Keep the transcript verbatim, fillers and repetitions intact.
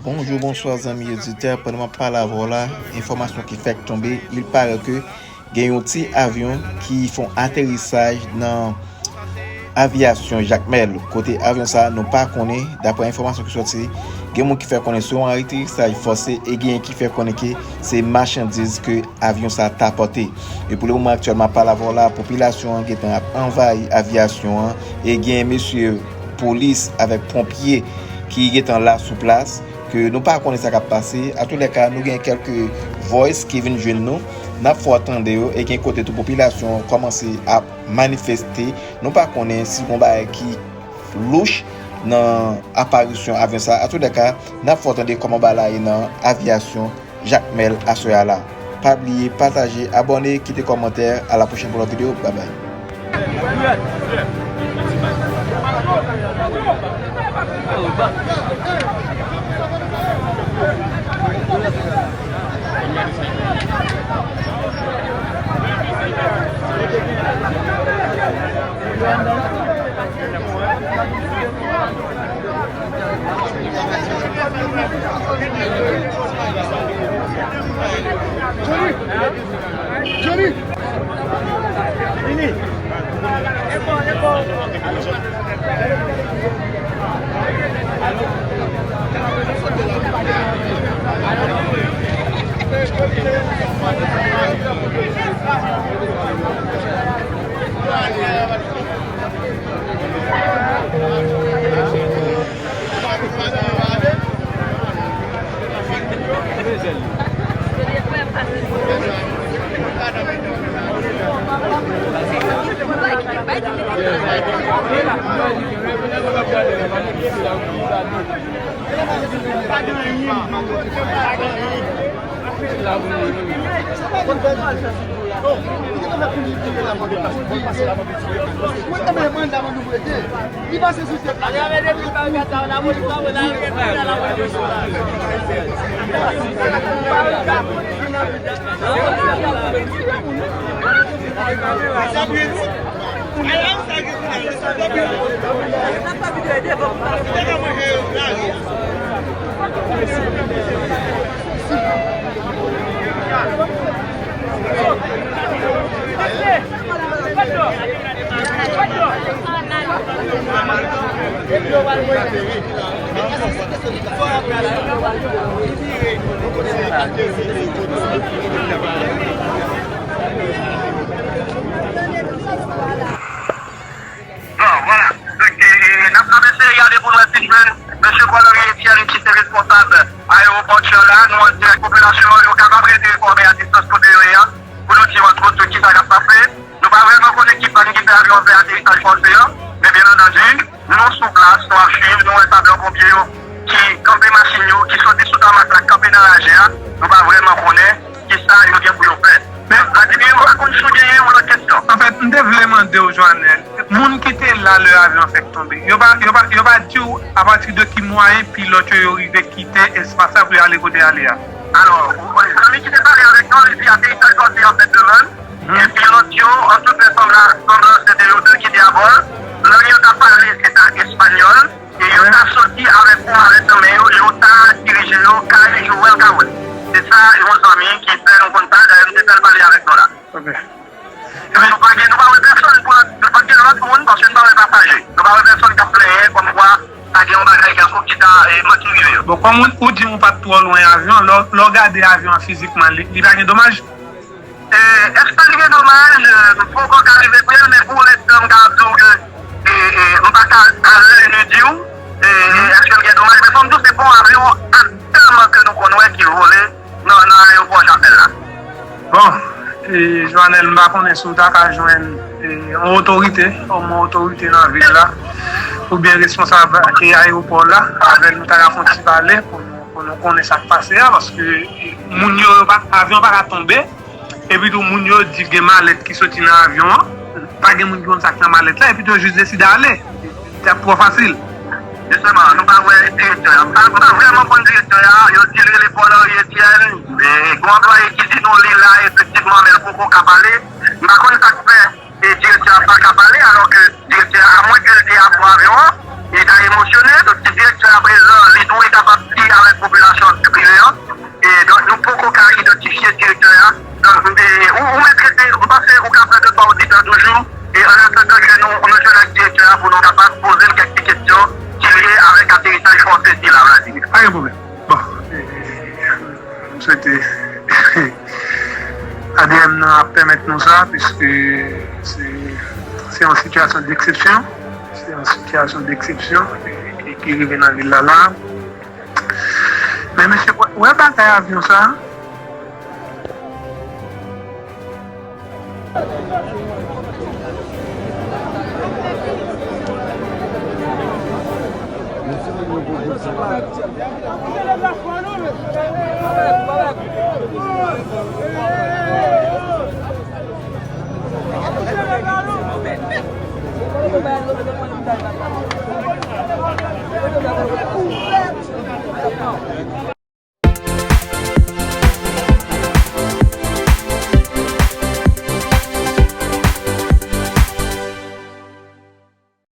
Bonjou, bonswa zanmi oditè. Pandan m ap pale avè w la, enfòmasyon ki fèk tonbe, il paraît que gen yon ti avyon ki fè yon aterisaj nan avyasyon Jakmèl. Kote avyon sa a, nou pa konnen. Daprè enfòmasyon ki sòti, gen moun ki fè konnen se yon aterisaj fòse e gen ki fè konnen ke se machandiz ke avyon sa a ta pòte. E pou le moman aktyèl, m ap pale avè w la, popilasyon an gentan ap anvayi avyasyon an e gen mesye polis avèk ponpye ki gentan la sou plas, ke nou pa konnen sa k ap pase. Atoulèka, nou gen kèlke voice ki vin jwenn nou. N ap fè w tande yo e gen kote tou popilasyon an kòmanse ap manifeste. Nou pa konnen si gon bagay ki louch nan aparisyon avyon sa a. Atoulèka, n ap fè w tande kòman bagay la ye nan avyasyon Jakmèl aswè a la. Pa bliye pataje, abòne, kite kòmantè. À la prochaine pour la vidéo. Bye bye. Bon, vwala. Donk, e, e, n ap, n ap eseye gade pou n wè si n jwenn mesye Paul Henri Etienne ki se responsab ayewopò Tchè la. Nou an dirèk, popilasyon an, yo kapab rete enfòme a distans kote yo ye a, pou nou di yo antwòt kisa k ap pase. Nou pa vrèman konnen ki pann ki fè avyon an fè aterisaj fòse an, men byen antandi, nou sou plas, nou ap swiv, nou wè sapè ponpye yo ki kanpe machin yo, ki soti sou tamak la, kanpe nan raje a, nou pa vrèman konnen kisa yo gen pou yo fè. Men Vladimir, m pa konn si w genyen yon lòt kesyon. Anfèt, m te vle mande w, Joanel, moun ki te la lè avyon an fèk tonbe, yo pa, yo pa, yo pa di w apati de ki mwayen pilòt yo, yo rive kite espas la pou yo ale kote y ale a? Alò, zanmi ki te pale avèk nou, li di aterisaj fòse an fèt demen. E pilòt yo, an tout vraisanbla-, sanblans, se te yo de ki te abò l. Lang yo t ap pale, se ta espanyòl. E yo ta soti avèk yon malèt nan men yo, yo ta dirije yo kay Joel Caron. Se sa yon zanmi ki fè nou konn sa, dayè m te fè l pale avèk nou la. Ok. Men nou pa gen, nou pa wè pèsòn pou, nou pa gen lòt moun, paske nou pa wè pasaje. Nou pa wè pèsòn k ap plenyen kòmkwa ta gen yon bagay kèlkonk ki ta, e, manke rive yo. Bon, kòm ou, ou di m ou pa t twò lwen avyon, lè w, lè w gade avyon an fizikman, li, li pa gen domaj? E, èske li gen domaj? E, m poko ka rive pre l, men pou lenstan, m ka ap di w ke, e, e, m pa ka a lèy nu di w, e, e, èske l gen domaj, men fò m di w, se pa yon avyon aktyèlman ke nou konn wè ki vole nan, nan ayewopò Jakmèl la. Bon, e, Joanel, m pa konnen si w ta ka jwenn, e, yon otorite, omwen otorite nan vil la, oubyen responsab, e, ayewopò la, avè l nou ta ka fè yon ti pale pou nou, pou nou konnen sa k pase a, paske, e, moun yo, yo pa, avyon pa ka tonbe, epi tou moun yo di gen malèt ki soti nan avyon an, pa gen moun ki konn sa k nan malèt la, epi tou yo jis deside ale. T ap twò fasil. Jisteman, nou pa wè direktè a. M pa, m pa vrèman konn direktè a. Yo di l rele Paul Henri Etienne. E, gon anplwaye ki di nou li la, efektivman, men l poko ka pale. M pa konn sa k fè, e, direktè a pa ka pale, alò ke direktè a, amwen ke l te abò avyon an, li ta emosyone. Donk, si direktè a prezan, li dwe kapab di avèk popilasyon Sa vle di, pa gen pwoblèm. Bon, e, m swete A D M nan ap pèmèt nou sa, piske se, se yon sitiyasyon deksepsyon. Se yon sitiyasyon deksepsyon e, e ki rive nan vil la la. Men mesye, wè, wè bagay avyon sa.